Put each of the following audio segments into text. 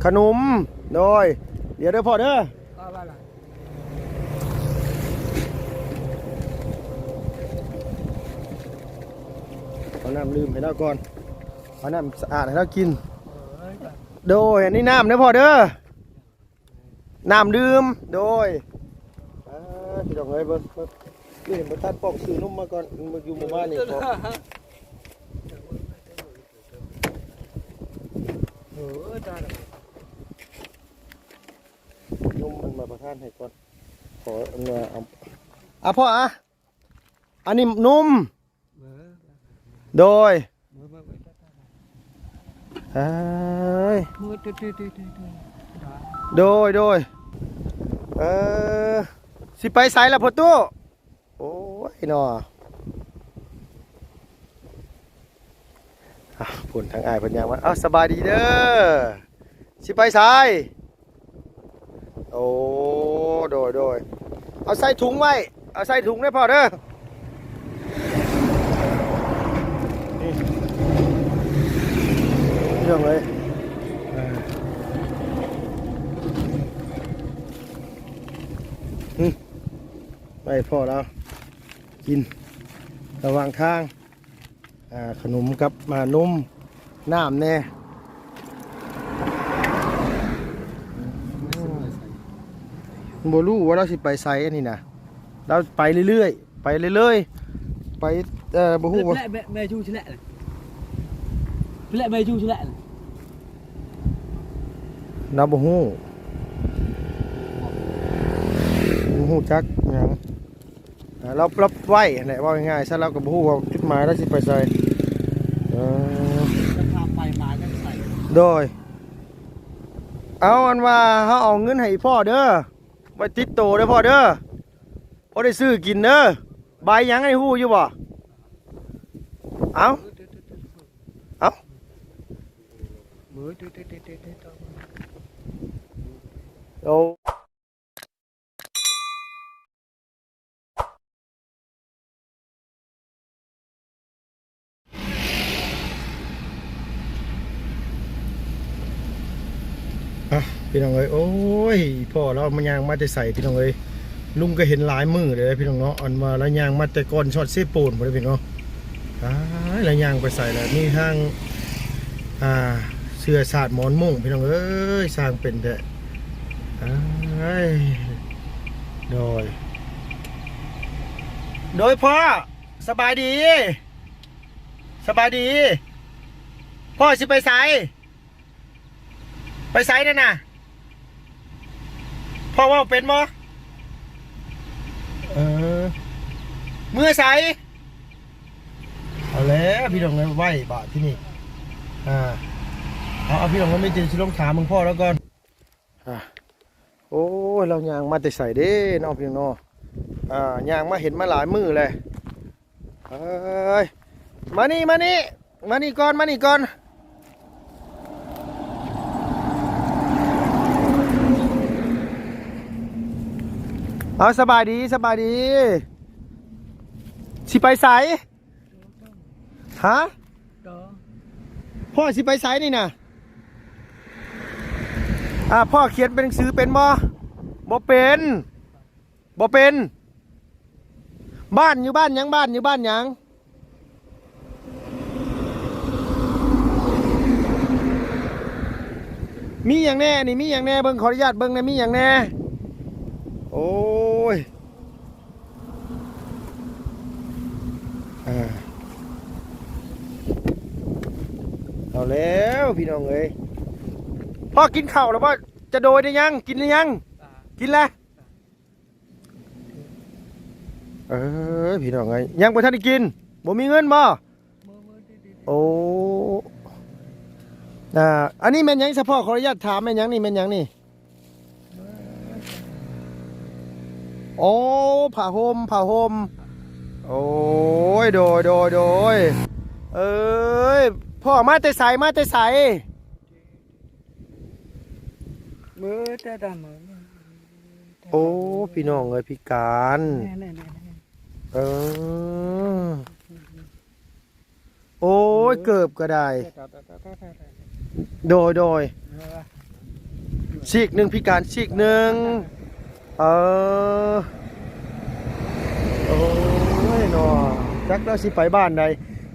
ຂະໜົມ ໂດຍ ດຽວເດີພໍ່ເດີ ເອົານ້ຳດື່ມໃຫ້ລາວກ່ອນ ເອົານ້ຳສະອາດໃຫ້ລາວກິນ ໂດຍ ອັນນີ້ນ້ຳເດີພໍ່ເດີ ນ້ຳດື່ມ ໂດຍ ອ່າ ພີ່ນ້ອງເອີຍ ເບິ່ງ ເບິ່ງ ນີ້ເຫັນປະທານປ້ອງຊື້ນົມມາກ່ອນ ມາຢູ່ໝູ່ບ້ານນີ້ ເອີ ນົມມັນມາປະທານໃຫ້ກ່ອນ ຂໍເອົາ ອ່ະ ພໍ່ ອ່ະ ອັນນີ້ນົມ ໂດຍ ເອີຍ ໂດຍ ໂດຍ ເອີ ຊິໄປໃສລະພໍ່ຕູ້? ໂອ້ຍເນາະ ອ່ະ ພຸ້ນທາງອ້າຍເພິ່ນຍ່າງມາ ເອົ້າ ສະບາຍດີເດີ ຊິໄປໃສ? ໂອ້ ໂດຍ ໂດຍ ເອົາໃສ່ຖົງໄວ້ ເອົາໃສ່ຖົງເດີພໍ່ເດີ ນີ້ ພີ່ນ້ອງເອີຍ ອ່າ ໄວ້ພໍ່ລາວກິນລະຫວ່າງທາງ. ອ່າ ຂະໜົມກັບ ອ່າ ນົມ ນ້ຳແດ່ ບໍ່ຮູ້ວ່າລາວຊິໄປໃສ ອັນນີ້ນະ ລາວໄປເລື້ອຍໆ ໄປເລື້ອຍໆ ໄປ ເອີ ບໍ່ຮູ້ວ່າ ແລະ ແລະ ແມ່ຢູ່ຊິແລະ ແລະ ແມ່ຢູ່ຊິແລະ ລາວບໍ່ຮູ້ ບໍ່ຮູ້ຈັກຫຍັງ. ອ່າ ລາວ ລາວໄວ້ຫັ້ນແຫຼະ ເວົ້າງ່າຍໆຊະ ລາວກໍບໍ່ຮູ້ວ່າຈຸດໝາຍລາວຊິໄປໃສ ເອີ ຈະພາໄປມາຈັ່ງໃສ ໂດຍ ເອົາ ອັນວ່າເຮົາເອົາເງິນໃຫ້ອີ່ພໍ່ເດີ ໄວ້ຕິດໂຕເດີພໍ່ເດີ ພໍໄດ້ຊື້ກິນເດີ ໃບຫຍັງໃຫ້ຮູ້ຢູ່ບໍ່? ເອົາ ເອົາ ໂອ້. ອ່ະ ພີ່ນ້ອງເອີຍ ໂອ້ຍ ພໍ່ລາວມາ ຍ່າງມາແຕ່ໃສ ພີ່ນ້ອງເອີຍ ລຸງກໍເຫັນຫຼາຍມື້ແລ້ວ ພີ່ນ້ອງເນາະ ອັນວ່າລາວຍ່າງມາແຕ່ກ່ອນຮອດເຊໂປນພຸ້ນເດ້ ພີ່ນ້ອງເນາະ ຕາຍ ລາວຍ່າງໄປໃສລະ ມີທັງ ອ່າ ເສື້ອສາດໝອນມຸ້ງ ພີ່ນ້ອງເອີຍ ຊ່າງເປັນແທ້. ອ້າຍ ໂດຍ ໂດຍພໍ່ ສະບາຍດີ ສະບາຍດີ ພໍ່ຊິໄປໃສ? ໄປໃສນັ້ນນະ? ພໍ່ເວົ້າເປັນບໍ່? ເອີ ເມືອໃສ? ເອົາແລ້ວ ພີ່ນ້ອງເອີຍ ໄວ້ບາດທີນີ້ ອ່າ ເອົາ ເອົາ ພີ່ນ້ອງເອີຍ ມີແຕ່ຊິລົງຖາມເບິ່ງພໍ່ລາວກ່ອນ. ອ່າ ໂອ້ຍ ລາວຍ່າງມາແຕ່ໃສເດ້ເນາະ ພີ່ນ້ອງເນາະ ອ່າ ຍ່າງມາເຫັນມາຫຼາຍມື້ແລ້ວ ເອີຍ ມານີ້ ມານີ້ ມານີ້ກ່ອນ ມານີ້ກ່ອນ ເອົາ ສະບາຍດີ ສະບາຍດີ ຊິໄປໃສ? ຮະ? ພໍ່ຊິໄປໃສນີ້ນະ? ອ່າ ພໍ່ຂຽນເປັນໜັງສືເປັນບໍ່? ບໍ່ເປັນ ບໍ່ເປັນ. ບ້ານຢູ່ບ້ານຫຍັງ? ບ້ານຢູ່ບ້ານຫຍັງ? ມີຫຍັງແດ່? ອັນນີ້ມີຫຍັງແດ່? ເບິ່ງ ຂໍອະນຸຍາດເບິ່ງແດ່ ມີຫຍັງແດ່? ໂອ້ຍ ອ່າ ເອົາແລ້ວ ພີ່ນ້ອງເອີຍ ພໍ່ກິນເຂົ້າແລ້ວບໍ່? ຈະໂດຍໄດ້ຍັງ? ກິນຫຼືຍັງ? ກິນແລ້ວ. ເອີ ພີ່ນ້ອງເອີຍ ຍັງບໍ່ທັນໄດ້ກິນ ບໍ່ມີເງິນບໍ່? ໂອ້ ອ່າ ອັນນີ້ແມ່ນຫຍັງ ສະເພາະ ຂໍອະນຸຍາດຖາມ ແມ່ນຫຍັງນີ້ ແມ່ນຫຍັງນີ້? ໂອ້ ຜ້າຫົ່ມ ຜ້າຫົ່ມ ໂອ້ຍ ໂດຍ ໂດຍ ໂດຍ ເອີຍ ພໍ່ມາແຕ່ໃສ? ມາແຕ່ໃສ? ເອີ ແຕ່ດຳ ໂອ້ ພີ່ນ້ອງເອີຍ ພິການ ແນ່ໆໆໆ ເອີ ໂອ້ຍ ເອີ ເກີບກໍໄດ້ ແຕ່ ແຕ່ ແຕ່ ແຕ່ ແຕ່ ໂດຍ ໂດຍ ເອີ ຊີກໜຶ່ງ ພິການຊີກໜຶ່ງ. ເອີ ໂອ້ຍເນາະ ຈັກລາວຊິໄປບ້ານໃດ.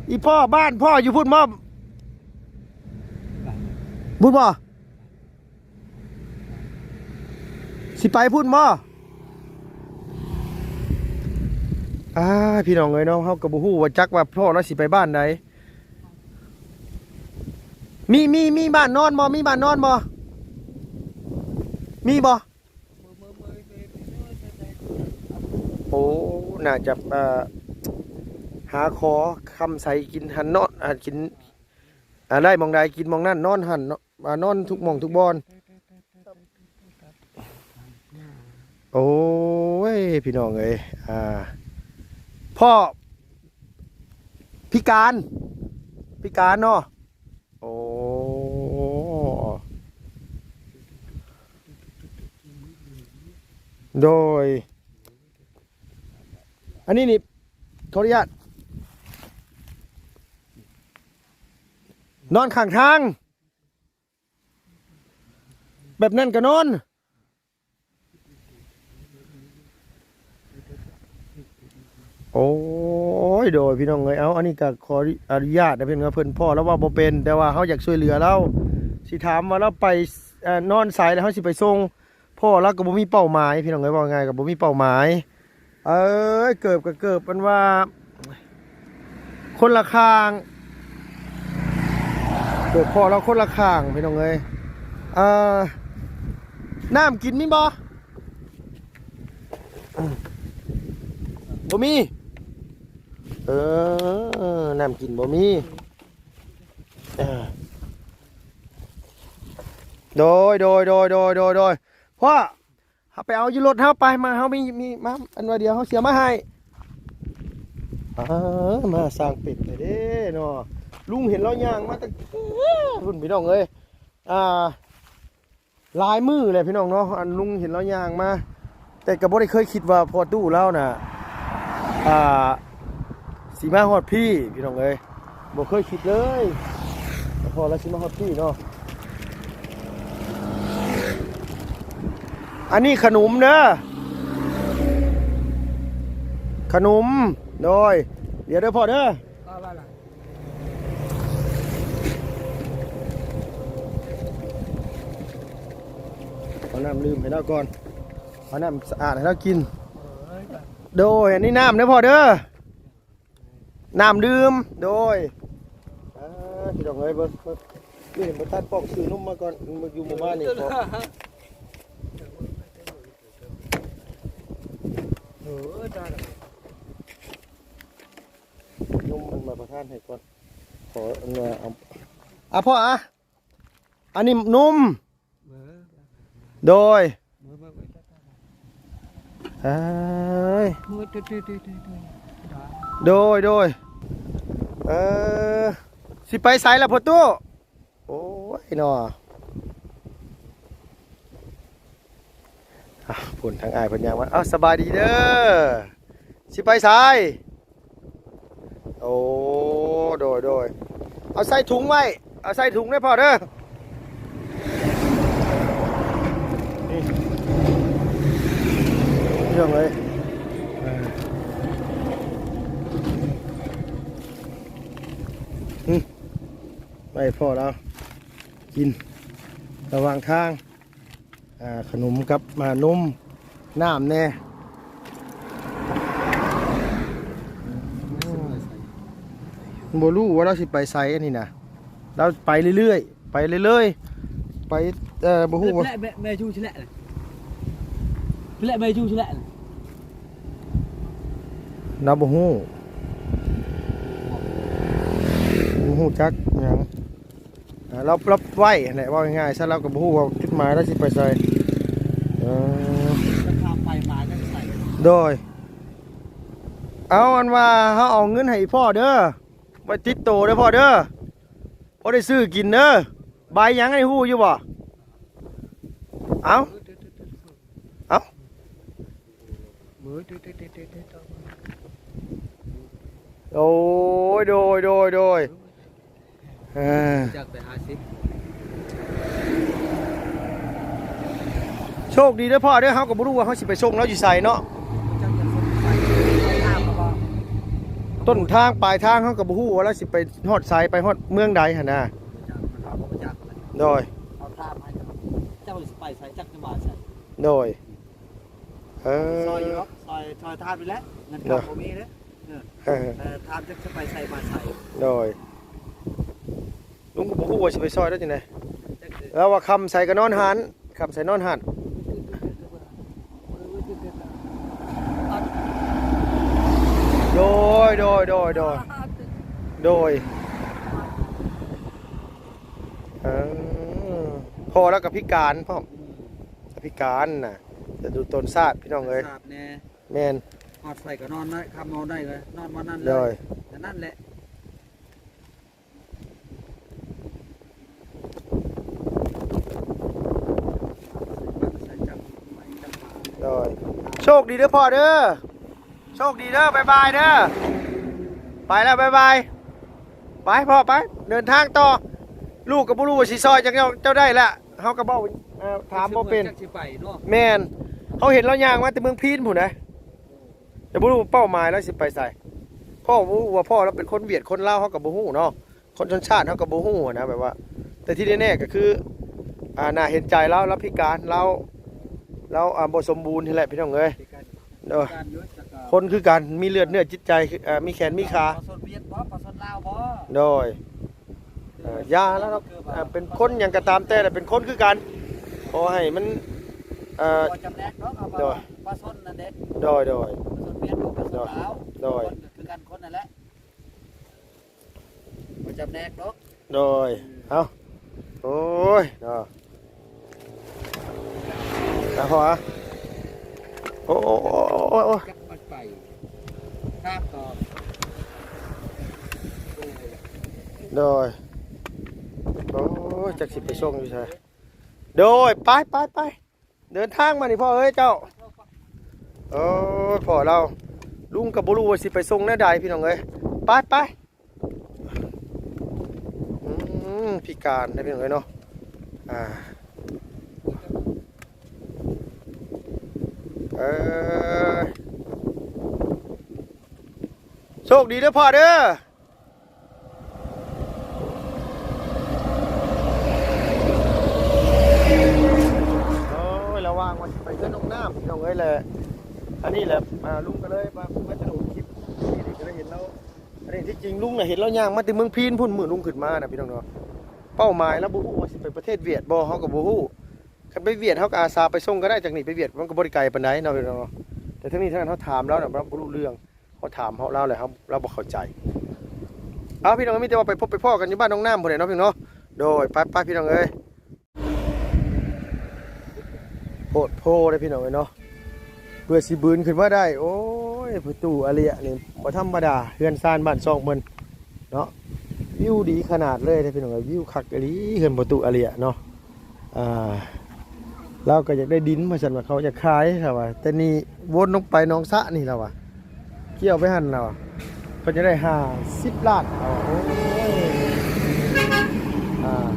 ອີພໍ່ ບ້ານພໍ່ຢູ່ພຸ້ນບໍ່? ພຸ້ນບໍ່? ຊິໄປພຸ້ນບໍ່? ອ່າ ພີ່ນ້ອງເອີຍເນາະ ເຮົາກໍບໍ່ຮູ້ວ່າ ຈັກວ່າພໍ່ລາວຊິໄປບ້ານໃດ. ມີ ມີ ມີບ້ານນອນບໍ່? ມີບ້ານນອນບໍ່? ມີບໍ່? ໂອ້ ໜ້າຈະ ເອີ ຫາຂໍຄຳໃສກິນຫັ້ນເນາະ ຫາກິນ ອ່າ ໄດ້ໝ່ອງໃດກິນໝ່ອງນັ້ນ ນອນຫັ້ນເນາະ ອ່າ ນອນທຸກໝ່ອງທຸກບ່ອນ. ໂອ້ຍ ພີ່ນ້ອງເອີຍ ອ່າ ພໍ່ພິການ ພິການເນາະ. ໂອ້ ໂດຍ ອັນນີ້ນີ້ ຂໍອະນຸຍາດ ນອນຂ້າງທາງ ແບບນັ້ນກໍນອນ. ໂອ້ຍ ໂດຍ ພີ່ນ້ອງເອີຍ ເອົາ ອັນນີ້ກໍຂໍອະນຸຍາດນະ ເພິ່ນວ່າເພິ່ນ ພໍ່ລາວເວົ້າບໍ່ເປັນ ແຕ່ວ່າເຮົາຢາກຊ່ວຍເຫຼືອລາວ ຊິຖາມວ່າລາວໄປ ເອີ ນອນໃສ ແລ້ວເຮົາຊິໄປສົ່ງ. ພໍ່ລາວກໍບໍ່ມີເປົ້າໝາຍ ພີ່ນ້ອງເອີຍ ເວົ້າງ່າຍກໍບໍ່ມີເປົ້າໝາຍ. ເອີຍ ເກີບກໍເກີບ ອັນວ່າ ຄົນລະຂ້າງ ເກີບພໍ່ລາວຄົນລະຂ້າງ ພີ່ນ້ອງເອີຍ. ເອີ ນ້ຳກິນມີບໍ່? ບໍ່ມີ. ເອີ ນ້ຳກິນບໍ່ມີ. ເອີ ໂດຍ ໂດຍ ໂດຍ ໂດຍ ໂດຍ ໂດຍ ພໍ່ ເຮົາໄປເອົາຢູ່ລົດເຮົາໄປ ມາ ເຮົາມີ ມີ ມາ ອັນວ່າດຽວເຮົາຊິເອົາມາໃຫ້. ເອີ ມາສ້າງເປັນແທ້ເດ້ເນາະ ລຸງເຫັນລາວຍ່າງມາຕັ້ງແຕ່ພຸ້ນ ພີ່ນ້ອງເອີຍ. ອ່າ ຫຼາຍມື້ແລ້ວ ພີ່ນ້ອງເນາະ ອັນລຸງເຫັນລາວຍ່າງມາ ແຕ່ກໍບໍ່ໄດ້ເຄີຍຄິດວ່າພໍ່ຕູ້ລາວນ່ະ ອ່າ ຊິມາຮອດພີ້ ພີ່ນ້ອງເອີຍ. ບໍ່ເຄີຍຄິດເລີຍ ພໍ່ລາວຊິມາຮອດພີ້ເນາະ. ອັນນີ້ຂະໜົມເດີ ຂະໜົມ. ໂດຍ ດຽວເດີພໍ່ເດີ ເອົານ້ຳດື່ມໃຫ້ລາວກ່ອນ ເອົານ້ຳສະອາດໃຫ້ລາວກິນ. ໂດຍ ອັນນີ້ນ້ຳເດີພໍ່ເດີ. ນ້ຳດື່ມ ໂດຍ. ອ່າ ພີ່ນ້ອງເອີຍ ເບິ່ງ ເບິ່ງ ນີ້ບໍ່ທັນປ້ອງຊື້ນົມມາກ່ອນ ຢູ່ໝູ່ບ້ານນີ້ ເອີ ນົມມັນມາປະທານໃຫ້ກ່ອນ ຂໍ ເອົາ ອ່າ ພໍ່ ອ່າ ອັນນີ້ນົມ ໂດຍ ເອີຍ ໂດຍ ໂດຍ ເອີ ຊິໄປໃສລະພໍ່ຕູ້? ໂອ້ຍເນາະ ອ່ະ ພຸ້ນທາງອ້າຍເພິ່ນຍ່າງມາ ເອົ້າ ສະບາຍດີເດີ ຊິໄປໃສ? ໂອ້ ໂດຍ ໂດຍ ເອົາໃສ່ຖົງໄວ້ ເອົາໃສ່ຖົງເດີພໍ່ເດີ ນີ້ ພີ່ນ້ອງເອີຍ ອືມ ໄວ້ໃຫ້ພໍ່ລາວກິນລະຫວ່າງທາງ. ອ່າ ຂະໜົມກັບ ມາ ນົມ ນ້ຳແດ່ ບໍ່ຮູ້ວ່າລາວຊິໄປໃສ ອັນນີ້ນະ ລາວໄປເລື້ອຍໆ ໄປເລື້ອຍໆ ໄປ ເອີ ບໍ່ຮູ້ວ່າ ແລະ ແມ່ ແມ່ຢູ່ຊີ້ແຫຼະ ແລະ ແມ່ຢູ່ຊີ້ແຫຼະ ລາວບໍ່ຮູ້ ບໍ່ຮູ້ຈັກຫຍັງ. ອ່າ ລາວ ລາວໄວ້ຫັ້ນແຫຼະ ເວົ້າງ່າຍໆຊະ ລາວກໍບໍ່ຮູ້ວ່າຈຸດໝາຍລາວຊິໄປໃສ. ເອີ ລາວພາໄປມາຈັ່ງໃສ? ໂດຍ ເອົາ ອັນວ່າເຮົາເອົາເງິນໃຫ້ອີ່ພໍ່ເດີ ໄວ້ຕິດໂຕເດີພໍ່ເດີ ພໍໄດ້ຊື້ກິນເດີ. ໃບຫຍັງນີ້ຮູ້ຢູ່ບໍ່? ເອົາ ເອົາ ໂອ້ຍ ໂດຍ ໂດຍ ໂດຍ ເອີ ຈັກໄປຫາສິບ ໂຊກດີເດີພໍ່ເດີ ເຮົາກໍບໍ່ຮູ້ວ່າເຮົາຊິໄປສົ່ງລາວຢູ່ໃສເນາະ. ຕົ້ນທາງປາຍທາງເຮົາກໍບໍ່ຮູ້ວ່າລາວຊິໄປຮອດໃສ ໄປຮອດເມືອງໃດຫັ້ນນະ. ໂດຍ ເຈົ້າຊິໄປໃສ ຈັກຈະມາໃສ. ໂດຍ ເອີ ຊ່ອຍຢູ່ດອກ ຊ່ອຍ ຊ່ອຍທາງນີ້ແຫຼະ ເງິນຄຳບໍ່ມີເດ້. ເອີ ເອີ ເອີ ຖາມຈັກຈະໄປໃສມາໃສ. ໂດຍ ລຸງກໍບໍ່ຮູ້ວ່າຊິໄປຊ່ອຍລາວຈັ່ງໃດ. ລາວວ່າຄ່ຳໃສກໍນອນຫັ້ນ ຄ່ຳໃສນອນຫັ້ນ. ໂດຍ ໂດຍ ໂດຍ ໂດຍ ໂດຍ ເອີ ພໍ່ລາວກໍພິການພ້ອມ ພິການນະ ຈະດູຕົນຊາດ ພີ່ນ້ອງເອີຍ. ຊາດແດ່ ແມ່ນ ຮອດໃສກໍນອນນະ ຄ່ຳເຮົາໄດ້ກໍນອນບ່ອນນັ້ນເລີຍ. ໂດຍ ແຕ່ນັ້ນແຫຼະ. ໂດຍ ໂຊກດີເດີພໍ່ເດີ ໂຊກດີເດີ ບາຍບາຍເດີ. ໄປແລ້ວ ບາຍບາຍ ໄປພໍ່ໄປ ເດີນທາງຕໍ່. ລູກກໍບໍ່ຮູ້ວ່າຊິຊ່ອຍຈັ່ງເຈົ້າ ເຈົ້າໄດ້ລະ ເຮົາກໍເວົ້າ ເອີ ຖາມບໍ່ເປັນ ຈັກຊິໄປເນາະ. ແມ່ນ ເຮົາເຫັນລາວຍ່າງມາແຕ່ເມືອງພີນພຸ້ນນະ ແຕ່ບໍ່ຮູ້ວ່າເປົ້າໝາຍລາວຊິໄປໃສ. ພໍ່ບໍ່ຮູ້ວ່າພໍ່ລາວເປັນຄົນຫວຽດຄົນລາວ ເຮົາກໍບໍ່ຮູ້ເນາະ ຄົນຊົນຊາດເຮົາກໍບໍ່ຮູ້ນະ ແບບວ່າ ແຕ່ທີ່ແນ່ໆກໍຄື ອ່າ ໜ້າເຫັນໃຈລາວ ລາວພິການ ລາວ ລາວ ອ່າ ບໍ່ສົມບູນຫັ້ນແຫຼະ ພີ່ນ້ອງເອີຍ. ໂດຍ ຄົນຄືກັນ ມີເລືອດເນື້ອຈິດໃຈ ເອີ ມີແຂນມີຂາ. ປະຊາຊົນຫວຽດບໍ່ ປະຊາຊົນລາວບໍ່. ໂດຍ ເອີ ຢ່າແລ້ວເນາະ ເປັນຄົນຫຍັງກໍຕາມແຕ່ ແລະ ເປັນຄົນຄືກັນ ຂໍໃຫ້ມັນ ເອີ ບໍ່ຈຳແນກດອກ ເອົາ ໂດຍ ປະຊາຊົນນັ້ນເດ້. ໂດຍ ໂດຍ ປະຊາຊົນຫວຽດບໍ່ ປະຊາຊົນລາວ ໂດຍ ຄົນກໍຄືກັນຄົນນັ້ນແຫຼະ ບໍ່ຈຳແນກດອກ. ໂດຍ ເອົ້າ ໂອ້ຍເນາະ ເອົາພໍ່ ໂອ້ຍ ໂອ້ຍ ໂອ້ຍ ໂອ້ຍ ຈັກມັນໄປ ທາງກໍ ໂດຍ ໂອ້ຍ ຈັກຊິໄປສົ່ງຢູ່ໃສ. ໂດຍ ໄປ ໄປ ໄປ ເດີນທາງມານີ້ພໍ່ເອີຍເຈົ້າ. ໂອ້ຍ ພໍ່ລາວ ລຸງກໍບໍ່ຮູ້ວ່າຊິໄປສົ່ງແນວໃດ ພີ່ນ້ອງເອີຍ. ໄປ ໄປ ອືມ ພິການເດ້ພີ່ນ້ອງເອີຍເນາະ. ອ່າ ເອີ ໂຊກດີເດີພໍ່ເດີ. ໂອ້ຍ ລະຫວ່າງວ່າຊິໄປເຮືອນນ້ອງນ້ຳ ພີ່ນ້ອງເອີຍ ແລະ ອັນນີ້ແຫຼະ ອ່າ ລຸງກໍເລີຍມາ ມາສະຫຼຸບຄລິບນີ້ ກໍເລີຍເຫັນລາວ. ອັນນີ້ທີ່ຈິງລຸງນະ ເຫັນລາວຍ່າງມາແຕ່ເມືອງພີນພຸ້ນ ມື້ລຸງຂຶ້ນມານະ ພີ່ນ້ອງເນາະ. ເປົ້າໝາຍລາວບໍ່ຮູ້ວ່າຊິໄປປະເທດຫວຽດບໍ່ ເຮົາກໍບໍ່ຮູ້. ຄັນໄປຫວຽດ ເຮົາກໍອາສາໄປສົ່ງກໍໄດ້ ຈາກນີ້ໄປຫວຽດມັນກໍບໍ່ໄດ້ໄກປານໃດເນາະ ພີ່ນ້ອງເນາະ. ແຕ່ທັງນີ້ທັງນັ້ນ ເຮົາຖາມລາວນະ ລາວບໍ່ຮູ້ເລື່ອງ. ເຮົາຖາມເຮົາ ລາວແຫຼະ ເຮົາ ລາວບໍ່ເຂົ້າໃຈ. ເອົາ ພີ່ນ້ອງ ມີແຕ່ວ່າໄປພົບໄປພໍ້ກັນຢູ່ບ້ານໜອງນ້ຳພຸ້ນແຫຼະເນາະ ພີ່ນ້ອງເນາະ. ໂດຍ ໄປໆ ພີ່ນ້ອງເອີຍ ໂພດໂພເດ້ພີ່ນ້ອງເອີຍເນາະ ເພື່ອຊິບືນຂຶ້ນມາໄດ້. ໂອ້ຍ ພໍ່ຕູ້ອາເລຍະນີ້ບໍ່ທຳມະດາ ເຮືອນຊານບ້ານຊ່ອງເພິ່ນເນາະ ວິວດີຂະໜາດເລີຍເດ້ພີ່ນ້ອງເອີຍ ວິວຄັກອີ່ຫຼີ ເຮືອນພໍ່ຕູ້ອາເລຍະເນາະ. ອ່າ ລາວກໍຢາກໄດ້ດິນວ່າຊັ້ນວ່າ ເຂົາຢາກຂາຍລາວວ່າ ແຕ່ນີ້ວົນລົງໄປໜອງສະນີ້ລາວວ່າ ກ່ຽວໄປຫັ້ນລາວວ່າ ເພິ່ນຈະໄດ້ຫ້າສິບລ້ານລາວວ່າ. ໂອ້ຍ ອ່າ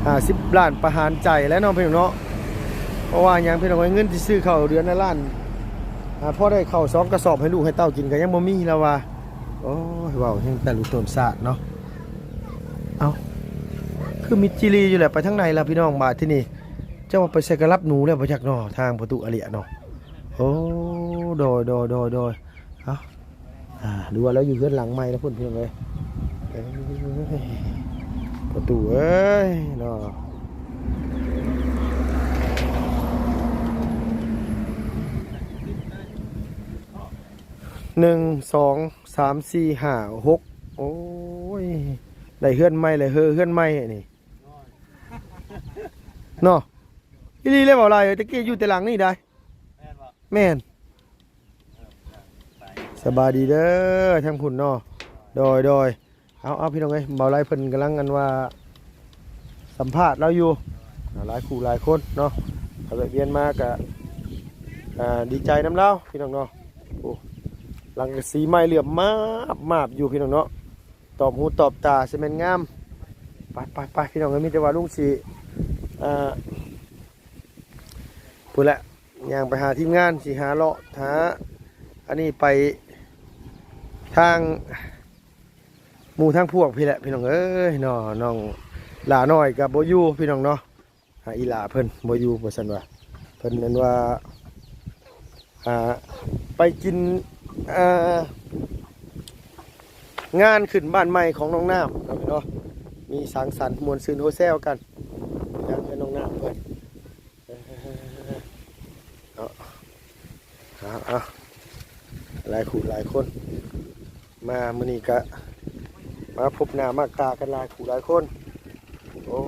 ຫ້າສິບລ້ານປະຫານໃຈແລ້ວເນາະ ພີ່ນ້ອງເນາະ. ເພາະວ່າຫຍັງ ພີ່ນ້ອງເອີຍ ເງິນທີ່ຊື້ເຂົ້າເດືອນລະລ້ານ ອ່າ ພໍໄດ້ເຂົ້າສອງກະສອບໃຫ້ລູກໃຫ້ເຕົ້າກິນກໍຍັງບໍ່ມີລາວວ່າ. ໂອ້ຍ ເວົ້າແຮງແຕ່ລຸຕົນຊາດເນາະ. ເອົ້າ ຄືມິດຈີ່ຫຼີຢູ່ແຫຼະ ໄປທາງໃດລະ ພີ່ນ້ອງ ບາດທີນີ້. ເຈົ້າວ່າໄປໃສກະລັບໜູແລ້ວບໍ່ຈັກເນາະ ທາງພໍ່ຕູ້ອາເລຍະເນາະ. ໂອ້ ໂດຍ ໂດຍ ໂດຍ ໂດຍ. ເອົ້າ ອ່າ ຫຼືວ່າລາວຢູ່ເຮືອນຫຼັງໃໝ່ລະພຸ້ນ ພີ່ນ້ອງເອີຍ. ເອີຍ ພໍ່ຕູ້ເອີຍເນາະ. ໜຶ່ງ ສອງ ສາມ ສີ່ ຫ້າ ຫົກ ໂອ້ຍ ໄດ້ເຮືອນໃໝ່ແລ້ວເຮີ ເຮືອນໃໝ່ນີ້ເນາະ. ອີ່ຫຼີແລ້ວ ເວົ້າຫຼາຍເອີຍ ຕະກີ້ຢູ່ແຕ່ຫຼັງນີ້ໄດ໋. ແມ່ນບໍ່? ແມ່ນ. ເອີ ໄປ ສະບາຍດີເດີ ທາງພຸ້ນເນາະ. ໂດຍ ໂດຍ. ເອົາ ເອົາ ພີ່ນ້ອງເອີຍ ເບົາໄລເພິ່ນກຳລັງ ອັນວ່າ ສຳພາດລາວຢູ່ ຫຼາຍຄູ່ຫຼາຍຄົນເນາະ. ເຂົາແວະວຽນມາກະ ອ່າ ດີໃຈນຳລາວ ພີ່ນ້ອງເນາະ. ໂອ້ ຫຼັງກະສີໃໝ່ເຫຼື້ອມມາບໆຢູ່ ພີ່ນ້ອງເນາະ. ຕອບຫູຕອບຕາ ຊິແມ່ນງາມ. ໄປ ໄປ ໄປ ພີ່ນ້ອງເອີຍ ມີແຕ່ວ່າລຸງຊິ ອ່າ ພຸ້ນແຫຼະ ຍ່າງໄປຫາທີມງານ ຊິຫາເລາະຫາ ອັນນີ້ໄປທາງ ໝູ່ທາງພວກພີ້ແຫຼະ ພີ່ນ້ອງເອີຍເນາະ. ນ້ອງຫຼ້ານ້ອຍກໍບໍ່ຢູ່ ພີ່ນ້ອງເນາະ. ອ່າ ອີ່ຫຼ້າເພິ່ນບໍ່ຢູ່ວ່າຊັ້ນວ່າ ເພິ່ນນັ້ນວ່າ ອ່າ ໄປກິນ ອ່າ ງານຂຶ້ນບ້ານໃໝ່ຂອງນ້ອງນ້ຳເນາະ ເນາະ ມີສັງສັນມ່ວນຊື່ນຫົວແຊວກັນ ຢູ່ເຮືອນນ້ອງນ້ຳເພິ່ນເນາະ. ເອົາໆ ຫຼາຍຄູ່ຫຼາຍຄົນ ມາມື້ນີ້ກະມາພົບໜ້າມາກຕາກັນຫຼາຍຄູ່ຫຼາຍຄົນ. ໂອ້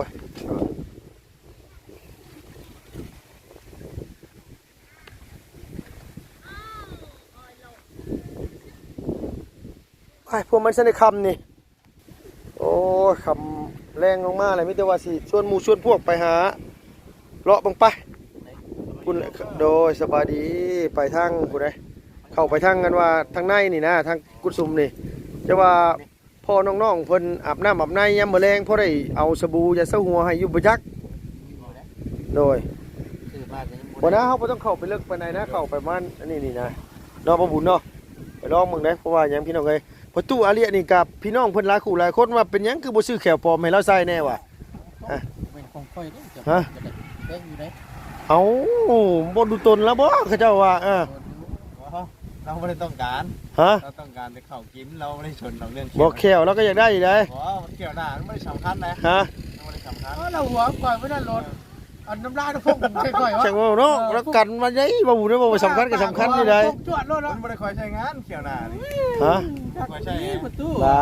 ຍ ໄປ ພວກມັນຊັ້ນໄດ້ຄ່ຳນີ້. ໂອ້ຍ ຄ່ຳແລງລົງມາແລ້ວ ມີແຕ່ວ່າຊິຊວນໝູ່ຊວນພວກໄປຫາເລາະເບິ່ງໄປ ພຸ້ນແຫຼະ. ໂດຍ ສະບາຍດີ ໄປທາງຜູ້ໃດ ເຂົ້າໄປທາງ ອັນວ່າທາງໃນນີ້ນະ ທາງກຸດຊຸມນີ້ ແຕ່ວ່າພໍ່ນ້ອງໆເພິ່ນອາບນ້ຳອາບໃນຍາມມື້ແລງ ພໍໄດ້ເອົາສະບູຢາຊາຫົວໃຫ້ຢູ່ບໍ່ຈັກ. ໂດຍ ບໍ່ນະ ເຮົາບໍ່ຕ້ອງເຂົ້າໄປເລິກປານໃດນະ ເຂົ້າໄປປະມານອັນນີ້ນີ້ນະ ເນາະ ບໍ່ບຸນເນາະ. ໄປລອງເບິ່ງເດ້ ເພາະວ່າຫຍັງ ພີ່ນ້ອງເອີຍ ປະຕູອາເລຍນີ້ກັບພີ່ນ້ອງເພິ່ນຫຼາຍຄູ່ຫຼາຍຄົນວ່າ ເປັນຫຍັງຄືບໍ່ຊື້ແຂ້ວປອມໃຫ້ລາວໃສ່ແດ່ວະ? ຮະ? ບໍ່ແມ່ນຂອງຂ້ອຍເດ້ ເຈົ້າ ຮະ? ຢາກໄດ້ແພງຢູ່ເດ້. ເອົ້າ ບໍ່ດູຕົນລະບໍ່ ເຂົາເຈົ້າວ່າ ເອີ ບໍ່ ລາວບໍ່ໄດ້ຕ້ອງການ. ຮະ? ລາວຕ້ອງການແຕ່ເຂົ້າກິນ ລາວບໍ່ໄດ້ສົນດອກເລື່ອງແຂ້ວ. ບໍ່ ແຂ້ວລາວກໍຢາກໄດ້ຢູ່ໃດ໋. ບໍ່ ມັນແຂ້ວໜ້າມັນບໍ່ໄດ້ສຳຄັນນະ. ຮະ? ມັນບໍ່ໄດ້ສຳຄັນ. ເອີ ລາວຫົວຂ້ອຍບໍ່ໄດ້ໂລດ ອັນນ້ຳລາຍນ້ຳຟົງໃສ່ຂ້ອຍວະ ຊ່າງເວົ້າເນາະ. ເອີ ລະກັນມາໄດ້ ບໍ່ຮູ້ເດ້ ບໍ່ໄປສຳຄັນກໍສຳຄັນຢູ່ໃດ໋. ເອີ ມັນບໍ່ໄດ້ຄ່ອຍໃຊ້ງານແຂ້ວໜ້ານີ້. ຮະ? ບໍ່ຄ່ອຍໃຊ້ງານ. ລະ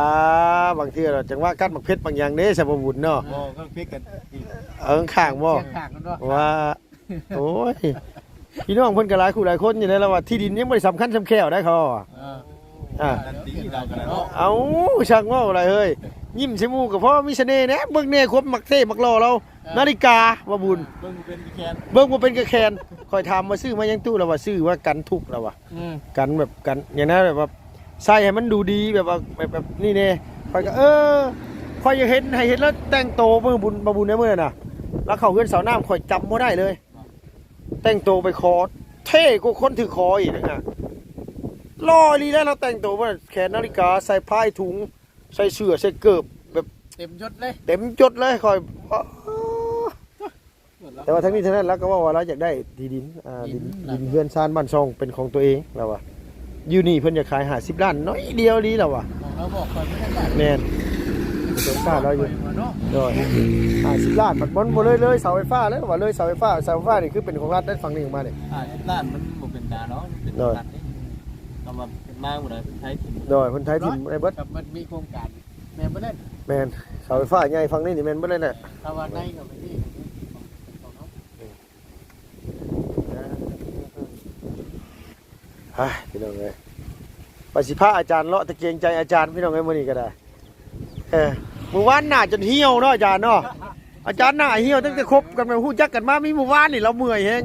ບາງເທື່ອລະຈັງຫວະກັດໝາກເຜັດບາງຢ່າງເດ້ ສະບໍ່ບຸນເນາະ. ບໍ່ ກໍເຜັດກັນ ເອີ ຂ້າງບໍ່ ຂ້າງກັນບໍ່ ວ່າ ໂອ້ຍ ພີ່ນ້ອງເພິ່ນກໍຫຼາຍຄູ່ຫຼາຍຄົນຢູ່ໃດ໋ ລະວ່າທີ່ດິນຍັງບໍ່ໄດ້ສຳຄັນສ່ຳແຂ້ວໃດ໋ ເຂົາວ່າ. ເອີ ອ່າ ນັ້ນຕິ ລາວກໍໄດ້ເນາະ. ເອົ້າ ຊ່າງເວົ້າຫຼາຍເຮີ້ຍ ຍິ້ມໃສ່ໝູ່ກໍພໍມີສະເໜ່ແດ່ ເບິ່ງແດ່ຄວາມມັກເທ່ມັກຫຼໍ່ລາວ. ເອີ ນາລິກາ ບໍ່ບຸນ ເບິ່ງບໍ່ເປັນກະແຄນ ເບິ່ງບໍ່ເປັນກະແຄນ. ຂ້ອຍຖາມວ່າຊື້ມາຫຍັງຕູ້ ລາວວ່າຊື້ວ່າກັນທຸກ ລາວວ່າ ອືມ ກັນແບບກັນຫຍັງນະ ແບບວ່າໃສ່ໃຫ້ມັນດູດີ ແບບວ່າແບບ ແບບນີ້ແດ່. ຂ້ອຍກໍ ເອີ ຂ້ອຍຢາກເຫັນ ໃຫ້ເຫັນລາວແຕ່ງໂຕ ເບິ່ງບຸນ ບໍ່ບຸນໃນມື້ນັ້ນນະ ລາວເຂົ້າເຮືອນສາວນ້ຳ ຂ້ອຍຈຳບໍ່ໄດ້ເລີຍ ແຕ່ງໂຕໄປຂໍ ເທ່ກວ່າຄົນຖືກຂໍອີກນະ. ຫຼໍ່ອີ່ຫຼີແລ້ວ ລາວແຕ່ງໂຕ ແຂນນາລິກາ ໃສ່ພາຍ ໃສ່ເສື້ອ ໃສ່ເກີບ ແບບເຕັມຍົດເລີຍ ເຕັມຍົດເລີຍ. ຂ້ອຍ ແຕ່ວ່າທັງນີ້ທັງນັ້ນ ລາວກໍເວົ້າວ່າລາວຢາກໄດ້ທີ່ດິນ ອ່າ ດິນ ດິນເຮືອນຊານບ້ານຊ່ອງເປັນຂອງຕົວເອງ ລາວວ່າ ຢູ່ນີ້ເພິ່ນຢາກຂາຍຫ້າສິບລ້ານ ໜ້ອຍດຽວອີ່ຫຼີ ລາວວ່າ. ຂອງລາວບອກຂ້ອຍບໍ່ໄດ້ຫຼາຍ ແມ່ນ ສົງສານລາວຢູ່ ຂ້ອຍວ່າເນາະ. ໂດຍ ຫ້າສິບລ້ານ ມັນບໍ່ເລີຍ ເລີຍເສົາໄຟຟ້າແລ້ວວ່າ ເລີຍເສົາໄຟຟ້າ ເສົາໄຟຟ້ານີ້ຄືເປັນຂອງລັດເດ້ ຝັ່ງນີ້ອອກມານີ້ ຫ້າສິບລ້ານ ມັນບໍ່ເປັນການເນາະ ເປັນຂອງລັດເດ້. ຄຳວ່າເປັນມາບໍ່ໄດ້ ເພິ່ນໄທຖິ້ມ ໂດຍ ເພິ່ນໄທຖິ້ມໄດ້ເບິດ ມັນມີໂຄງການ ແມ່ນບໍ່ແລ້ວ ແມ່ນ ເສົາໄຟຟ້າໃຫຍ່ຝັ່ງນີ້ນີ້ແມ່ນເບິດເລີຍແຫຼະ. ຖ້າວ່າໃນກໍໄປນີ້ ຂອງເຮົາ ຮະ ພີ່ນ້ອງເອີຍ ວ່າຊິພາອາຈານເລາະ ແຕ່ເກງໃຈອາຈານ ພີ່ນ້ອງເອີຍ ມື້ນີ້ກໍໄດ້. ເອີ ມື້ວານໜ້າຈົນຫ່ຽວເນາະອາຈານເນາະ ອາຈານໜ້າຫ່ຽວ ຕັ້ງແຕ່ຄົບກັນມາ ຮູ້ຈັກກັນມາມີມື້ວານນີ້ ລາວເມື່ອຍແຮງ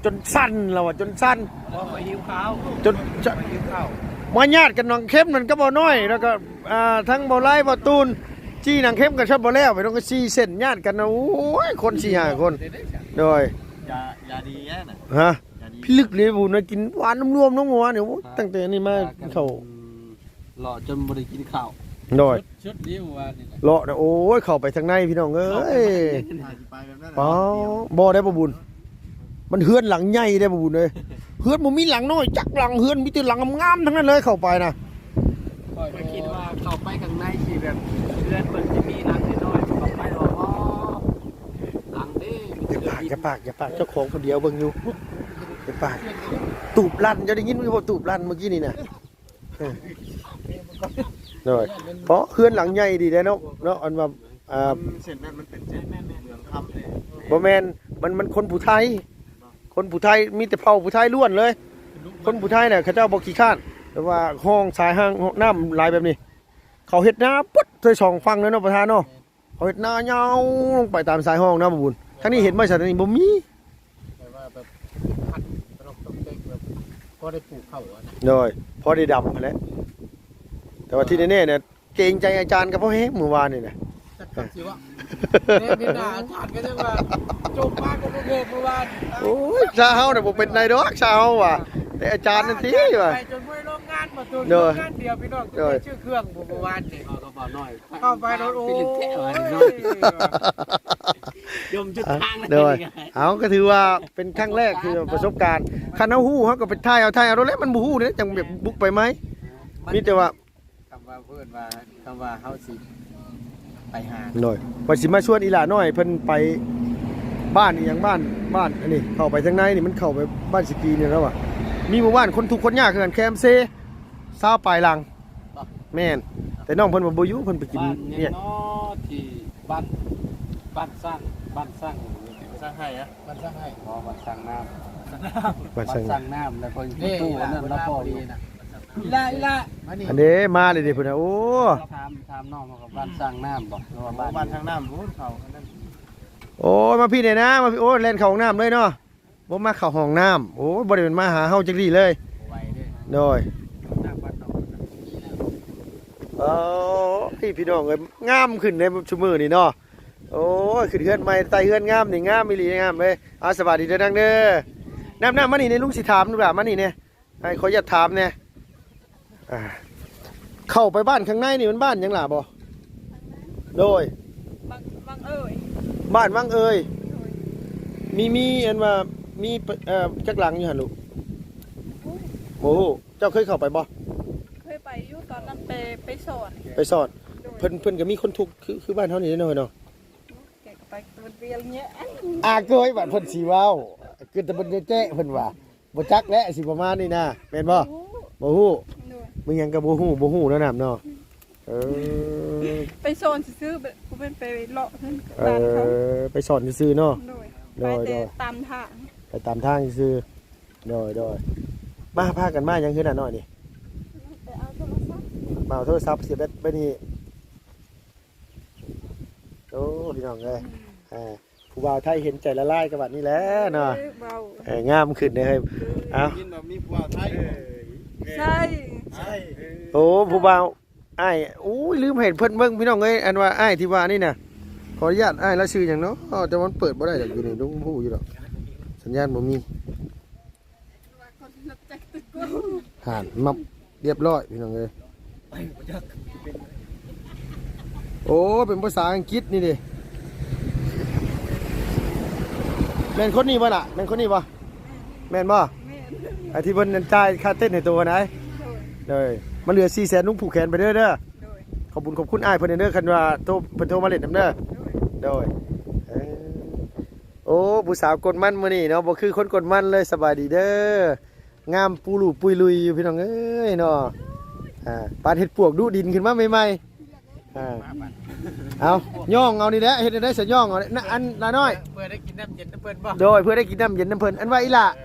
ຈົນສັ່ນ ລາວວ່າຈົນສັ່ນ ຂ້ອຍຫິວເຂົ້າ ຈົນ ຂ້ອຍຫິວເຂົ້າ ມາຍາດກັນໜອງເຂັມນັ້ນກັບບໍ່ນ້ອຍ ແລ້ວກໍ ອ່າ ທັງບໍ່ຫຼາຍ ບໍ່ຕູນ ຈີ່ໜອງເຂັມກໍຊອບບໍ່ແລ້ວ ໄປຕ້ອງສີ່ເສັ້ນຍາດກັນນະ. ໂອ້ຍ ຄົນສີ່ຫ້າຄົນ ໂດຍ ຢາ ຢາດີແດ່ນະ ຮະ ຢາດີ ພິລຶກເລີຍບຸນ ກິນຫວານລວມໆ ນ້ອງໝໍນີ້. ໂອ້ຍ ຕັ້ງແຕ່ນີ້ມາກິນເຂົ້າ ເລາະຈົນບໍ່ໄດ້ກິນເຂົ້າ ໂດຍ ຊຸດນີ້ມື້ວານນີ້ນະ ເລາະນະ. ໂອ້ຍ ເຂົ້າໄປທາງໃນ ພີ່ນ້ອງເອີຍ ເຂົ້າໄປ ປາ ບໍ່ໄດ້ບໍ່ບຸນ ມັນເຮືອນຫຼັງໃຫຍ່ເດ້ບໍ່ບຸນເອີຍ ເຮືອນບໍ່ມີຫຼັງນ້ອຍຈັກຫຼັງ ເຮືອນມີແຕ່ຫຼັງງາມໆ ທັງນັ້ນເລີຍ ເຂົ້າໄປນະ. ຂ້ອຍ ຂ້ອຍຄິດວ່າເຂົ້າໄປຂ້າງໃນຊິແບບ ເຮືອນເພິ່ນຊິມີຫຼັງນ້ອຍໆ ເຂົ້າໄປ ອໍ ຫຼັງເດ້ ຢ່າປາກ ຢ່າປາກ ຢ່າປາກ ເຈົ້າຂອງຜູ້ດຽວເບິ່ງຢູ່ ຢ່າປາກ. ຕູບລັ່ນ ເຈົ້າໄດ້ຍິນຢູ່ບໍ່ ຕູບລັ່ນເມື່ອກີ້ນີ້ນະ? ເອີ ໂດຍ ເພາະເຮືອນຫຼັງໃຫຍ່ດີເດ້ເນາະ ເນາະ ອັນວ່າ ອ່າ ເສັ້ນນັ້ນມັນເປັນເສັ້ນເມືອງຄຳເດ້ ບໍ່ແມ່ນ ມັນ ມັນຄົນຜູ້ໄທ ຄົນຜູ້ໄທ ມີແຕ່ເຜົ່າຜູ້ໄທລ້ວນເລີຍ. ຄົນຜູ້ໄທນະ ເຂົາເຈົ້າບໍ່ຂີ້ຄ້ານ ແຕ່ວ່າຮ່ອງສາຍຮ່າງນ້ຳຫຼາຍແບບນີ້ ເຂົາເຮັດນາປຶດໃສ່ສອງຝັ່ງເລີຍເນາະ ປະທານເນາະ. ເຂົາເຮັດນາຍາວລົງໄປຕາມສາຍຮ່ອງນະ ບໍ່ບຸນ. ທາງນີ້ເຫັນບໍ່? ສາຍນີ້ບໍ່ມີ ແຕ່ວ່າແບບ ພັນຕະຫຼອກຕອກແຕກ ແບບພໍໄດ້ປູກເຂົ້າຫັ້ນນະ ໂດຍ ພໍໄດ້ດຳຫັ້ນແຫຼະ. ແຕ່ວ່າທີ່ແນ່ໆນະ ເກງໃຈອາຈານກໍພໍແຮງມື້ວານນີ້ນະ ຈັກຄຳຊິເວົ້າ ແມ່ນ ເຫັນໜ້າອາຈານກໍຍັງວ່າ ຈົມມາກໍບໍ່ເຄີຍເມື່ອວານນີ້. ໂອ້ຍ ຊາເຮົານະບໍ່ເປັນໃດດອກ ຊາເຮົາວ່າ ແຕ່ອາຈານນັ້ນຕິວ່າ ໄປຈົນບໍ່ໄດ້ລົງງານ ບໍ່ໂຕ ໂດຍ ລົງງານດຽວ ພີ່ນ້ອງ ໂດຍ ຊື້ເຄື່ອງບໍ່ ເມື່ອວານນີ້ ເຂົາກໍບໍ່ນ້ອຍ ເຂົ້າໄປໂລດ ໂອ້ຍ ຈົມຈຸດທາງ ໂດຍ ເອົາ ກໍຖືວ່າເປັນຄັ້ງແລກທີ່ປະສົບການ ຄັນເຮົາຮູ້ ເຮົາກໍໄປຖ່າຍເອົາ ຖ່າຍເອົາໂລດແຫຼະ ມັນບໍ່ຮູ້ເດ້ ຈັ່ງແບບບຸກໄປໃໝ່ ມີແຕ່ວ່າ ຄຳວ່າເພິ່ນວ່າ ຄຳວ່າເຮົາຊິໄປຫາ ໂດຍ ວ່າຊິມາຊວນອີ່ຫຼ້ານ້ອຍເພິ່ນໄປບ້ານອີ່ຫຍັງ ບ້ານ ບ້ານອັນນີ້ ເຂົ້າໄປທາງໃນນີ້ ມັນເຂົ້າໄປບ້ານສະກີນີ້ແລ້ວວ່າ ມີໝູ່ບ້ານຄົນທຸກຄົນຍາກຄືກັນ ແຄມເຊ ຊາວປາຍຫຼັງ ບໍ່ ແມ່ນ ແຕ່ນ້ອງເພິ່ນວ່າບໍ່ຢູ່ ເພິ່ນໄປກິນ ບ້ານຫຍັງ ວຽກ ເນາະ ທີ່ບ້ານ ບ້ານສ້າງ ບ້ານສ້າງ ສ້າງໄຮ່ອະ ບ້ານສ້າງໄຮ່ ອໍ ບ້ານສ້າງນ້ຳ ບ້ານສ້າງນ້ຳ ບ້ານສ້າງນ້ຳ ແລ້ວກໍຢູ່ ເດ້ ປະຕູອັນນັ້ນລະ ລະ ພໍ່ຢູ່ ອີ່ຫຼ້າ ອີ່ຫຼ້າ ມານີ້ ອັນເດ້ ມາເລີຍເດ້ພຸ້ນນະ ໂອ້ ຖາມ ຖາມນ້ອງເຂົາກໍບ້ານສ້າງນ້ຳບໍ່ ຫຼືວ່າ ໂອ້ ບ້ານ ບ້ານສ້າງນ້ຳພຸ້ນ ເຂົາອັນນັ້ນ ໂອ້ຍ ມາພີ້ແດ່ນະ ມາພີ້ ໂອ້ຍ ແລ່ນເຂົ້າຫ້ອງນ້ຳເລີຍເນາະ ບໍ່ ມາເຂົ້າຫ້ອງນ້ຳ ໂອ້ຍ ບໍ່ໄດ້ແມ່ນມາຫາເຮົາຈັກດີ້ເລີຍ ບໍ່ໄຫວເດ້ ໂດຍ ນ້ຳວັດເນາະ ເອີ ພີ່ນ້ອງເອີຍ ງາມຂຶ້ນໃນຊຸມື້ນີ້ເນາະ ໂອ້ຍ ຂຶ້ນເຮືອນໃໝ່ ໃຕ້ເຮືອນງາມນີ້ ງາມອີ່ຫຼີ ງາມເລີຍ ເອົາ ສະບາຍດີເດີນາງເດີ ນ້ຳ ນ້ຳ ມານີ້ແດ່ ລຸງຊິຖາມ ລູກຫຼານ ມານີ້ແດ່ ໃຫ້ຂໍອະນຸຍາດຖາມແດ່ ອ່າ ເຂົ້າໄປບ້ານຂ້າງໃນນີ້ ມັນບ້ານຫຍັງຫຼ້າບໍ່? ໂດຍ ວັງ ວັງເອີຍ ບ້ານວັງເອີຍ ໂດຍ ມີ ມີອັນວ່າ ມີ ເອີ ຈັກຫຼັງຢູ່ຫັ້ນລູກ? ບໍ່ຮູ້ ເຈົ້າເຄີຍເຂົ້າໄປບໍ່? ເຄີຍໄປຢູ່ ຕອນນັ້ນໄປ ໄປສອນ ໄປສອນ ໂດຍ ເພິ່ນ ເພິ່ນກໍມີຄົນທຸກຄື ຄືບ້ານເຮົານີ້ເນາະ ເນາະ ແກກໍໄປເປີດວຽງເຍ ອາ ໂກຍ ບາດເພິ່ນຊິເວົ້າ ຄືແຕ່ເພິ່ນແຈ້ໆ ເພິ່ນວ່າ ບໍ່ຈັກແຫຼະ ຊິປະມານນີ້ນະ ແມ່ນບໍ່? ບໍ່ຮູ້ ບໍ່ຮູ້ ໂດຍ ມີຫຍັງກໍບໍ່ຮູ້ ບໍ່ຮູ້ເນາະ ນ້ຳເນາະ ອືມ ເອີ ໄປສອນຊື່ໆ ບໍ່ແມ່ນໄປເລາະເຮືອນ ເອີ ບ້ານເຂົາ ໄປສອນຊື່ໆເນາະ ໂດຍ ໂດຍ ໄປແຕ່ ໂດຍ ຕາມທາງ ໄປຕາມທາງຊື່ໆ ໂດຍ ໂດຍ ມາ ພາກັນມາຫຍັງຄືນ້ານ້ອຍນີ້? ໄປເອົາໂທລະສັບ ມາເອົາໂທລະສັບ ເສຍແບັດໄປນີ້ ໂອ້ ພີ່ນ້ອງເອີຍ ອ່າ ຜູ້ບ່າວໄທເຫັນໃຈລະລາຍກັບບັດນີ້ແຫຼະເນາະ ເອີ ເວົ້າ ເອີ ງາມຂຶ້ນເດ້ເຮີ້ຍ ເອີ ເອົ້າ ໄດ້ຍິນວ່າມີຜູ້ບ່າວໄທ ເອີ ໃຊ່ ໃຊ່ ໂອ້ ຜູ້ບ່າວ ອ້າຍ ໂອ້ຍ ລືມໃຫ້ເພິ່ນເບິ່ງ ພີ່ນ້ອງເອີຍ ອັນວ່າອ້າຍທີ່ວ່ານີ້ນະ ຂໍອະນຸຍາດ ອ້າຍລາວຊື່ຫຍັງເນາະ ແຕ່ວ່າມັນເປີດບໍ່ໄດ້ດອກ ຢູ່ນີ້ ລຸງຮູ້ຢູ່ດອກ ສັນຍານບໍ່ມີ. ຫັ້ນ ມັບ ລຽບຮ້ອຍ ພີ່ນ້ອງເອີຍ ໂອ້ ເປັນພາສາອັງກິດນີ້ເດ້ ແມ່ນຄົນນີ້ບໍ່ລະ? ແມ່ນຄົນນີ້ບໍ່? ແມ່ນບໍ່? ແມ່ນ ໄອ້ທີ່ເພິ່ນຈ່າຍຄ່າເຕັ້ນໃຫ້ໂຕຫັ້ນໃດ ໂດຍ ໂດຍ ມັນເຫຼືອສີ່ແສນ ລຸງຜູກແຂນໄປເດີ ເດີ ໂດຍ ຂອບບຸນຂອບຄຸນອ້າຍເພິ່ນເດີ ຄັນວ່າໂທ ເພິ່ນໂທມາຫຼິ້ນນຳເດີ ໂດຍ ໂດຍ ເອີ ໂອ້ ຜູ້ສາວກົນມັນມື້ນີ້ເນາະ ບໍ່ຄືຄົນກົນມັນເລີຍ ສະບາຍດີເດີ ງາມປູລຸປຸຍລຸຍຢູ່ພີ່ນ້ອງເອີຍເນາະ ອ່າ ປານເຫັດປວກດຸດິນຂຶ້ນມາໃໝ່ໆ ອ່າ ເອົາ ຍ່ອງເອົານີ້ແຫຼະ ເຮັດແນວໃດສະ ຍ່ອງເອົາ ນະ ອັນລານ້ອຍ ເພື່ອໄດ້ກິນນ້ຳເຢັນນຳເພິ່ນບໍ່? ໂດຍ ເພື່ອໄດ້ກິນນ້ຳເຢັນນຳເພິ່ນ ອັນວ່າອີຫຼ້າ ເອີ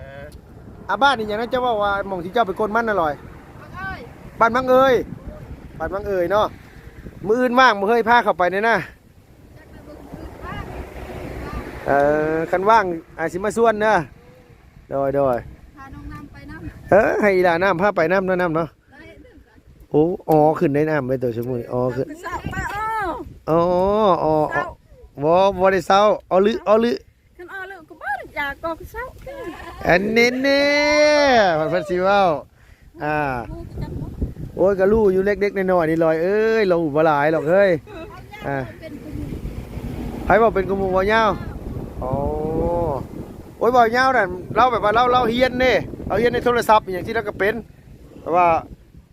ອາ ບ້ານນີ້ຫຍັງນະ ເຈົ້າເວົ້າວ່າໝ່ອງທີ່ເຈົ້າໄປກົນມັນນະລອຍ ບ້ານວັງເອີຍ ບ້ານວັງເອີຍເນາະ ມື້ອື່ນວ່າງບໍ່ເຮີ້ຍ ພາເຂົ້າໄປແດ່ນະ ເອີ ຄັນວ່າງອາດຊິມາຊວນເດີ ໂດຍ ໂດຍ ພານ້ອງນ້ຳໄປນຳ ເອີ ໃຫ້ອີຫຼ້ານ້ຳພາໄປນຳເນາະ ນ້ຳເນາະ ໄດ້ເດີ ໂອ້ ອໍຂຶ້ນໄດ້ນ້ຳໄປໂຕຊຸມື້ນີ້ ອໍຂຶ້ນ ເຊົ້າມາ ອໍ ອໍ ອໍ ບໍ່ ບໍ່ໄດ້ເຊົາ ອໍ ລຶ ອໍ ລຶ ຄັນອໍ ລຶ ກໍບໍ່ໄດ້ຢາກກໍເຊົາ ອັນນີ້ແນ່ ເພິ່ນ ເພິ່ນຊິເວົ້າ ອ່າ ໂອ້ຍ ກໍຮູ້ຢູ່ເລັກໆນ້ອຍໆນີ້ລອຍເອີຍ ເວົ້າບໍ່ຫຼາຍດອກເຮີ້ຍ ອ່າ ໃຜເວົ້າເປັນກວ່າໝູ່ ເວົ້າຍາວ ອໍ ໂອ້ຍ ເວົ້າຍາວນັ້ນ ລາວແບບວ່າລາວ ລາວຮຽນເດ້ ລາວຮຽນໃນໂທລະສັບອີ່ຫຍັງທີ່ລາວກໍເປັນ ແຕ່ວ່າ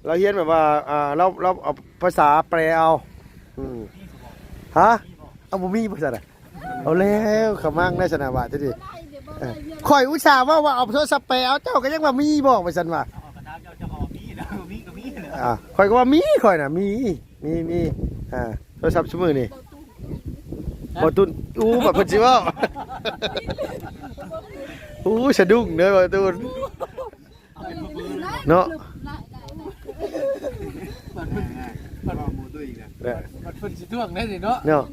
ລາວຮຽນແບບວ່າ ອ່າ ລາວ ລາວເອົາພາສາແປເອົາ ອືມ ຮະ ເອົາ ບໍ່ມີບໍ່ຊັ້ນນະ ເອົາແລ້ວ ຂະມັງໄດ້ຊັ້ນນະ ບາດທີນີ້ ເອີ ຂ້ອຍອຸດສ່າເວົ້າວ່າເອົາໂທລະສັບແປເອົາ ເຈົ້າກໍຍັງວ່າມີບໍ່ ວ່າຊັ້ນວ່າ ເອົາ ຂ້ອຍກໍວ່າມີ ຂ້ອຍນະ ມີ ມີ ມີ ອ່າ ໂທລະສັບຊຸມື້ນີ້ ບໍ່ຕຸນ ອູ້ ບາດເພິ່ນຊິເວົ້າ ອູ້ ສະດຸ້ງເດີ ບໍ່ຕຸນ ເນາະ ບັດເພິ່ນ ບັດເພິ່ນຊິທວງໄດ້ນີ້ເນາະ ເນາະ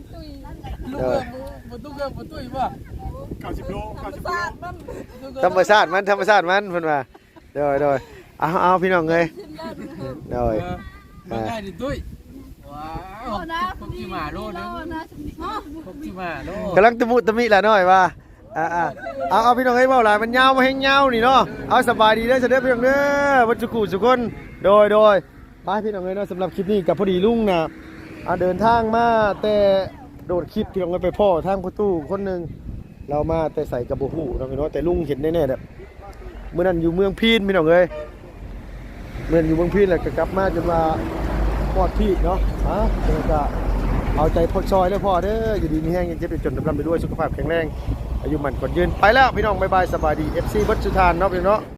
ລູກເອີຍ ບໍ່ຕຸກເອີຍ ບໍ່ຕຸ້ຍບໍ່ ເກົ້າສິບໂລ ເກົ້າສິບໂລ ທຳມະຊາດມັນ ທຳມະຊາດມັນ ເພິ່ນວ່າ ໂດຍ ໂດຍ ເອົາ ເອົາ ພີ່ນ້ອງເອີຍ ໂດຍ ເອີ ອ່າ ໄດ້ນີ້ຕຸ້ຍ ວ້າວ ຫົກສິບຫ້າໂລເດີ ຫົກສິບຫ້າໂລ ກຳລັງຕະມຸຕະມິລະນ້ອຍວ່າ ອ່າໆ ເອົາ ເອົາ ພີ່ນ້ອງເອີຍ ເວົ້າຫຼາຍມັນຍາວ ບໍ່ແຮງຍາວນີ້ເນາະ. ເອົາ ສະບາຍດີເດີ ຊະເດີ ພີ່ນ້ອງເດີ ເບິດສຸຄູ່ສຸຄົນ. ໂດຍ ໂດຍ ໄປພີ່ນ້ອງເອີຍເນາະ, ສຳລັບຄລິບນີ້ກໍພໍດີລຸງນະ ອ່າ ເດີນທາງມາແຕ່ໂດດຄລິບ ພີ່ນ້ອງເອີຍ, ໄປພໍ້ທາງພໍ່ຕູ້ຄົນໜຶ່ງ ລາວມາແຕ່ໃສກໍບໍ່ຮູ້ເນາະ ພີ່ນ້ອງ, ແຕ່ລຸງເຫັນແນ່ໆ ແບບ ມື້ນັ້ນຢູ່ເມືອງພີນ ພີ່ນ້ອງເອີຍ, ເມື່ອຢູ່ເມືອງພີນແລ້ວກໍກັບມາຈົນວ່າຮອດພີ້ເນາະ. ຮະ ຈັ່ງໃດກໍເອົາໃຈພໍ່ຊ່ອຍເດີພໍ່ເດີ, ຢູ່ດີມີແຮງ ຢ່າເຈັບຢ່າຈົນ ລ່ຳໆລວຍໆ ສຸຂະພາບແຂງແຮງ ອາຍຸໝັ້ນຂວັນຍືນ. ໄປແລ້ວພີ່ນ້ອງ, ບາຍບາຍ ສະບາຍດີ ເອັຟຊີ ເບິດສູ່ທ່ານເນາະ ພີ່ນ້ອງເນາະ.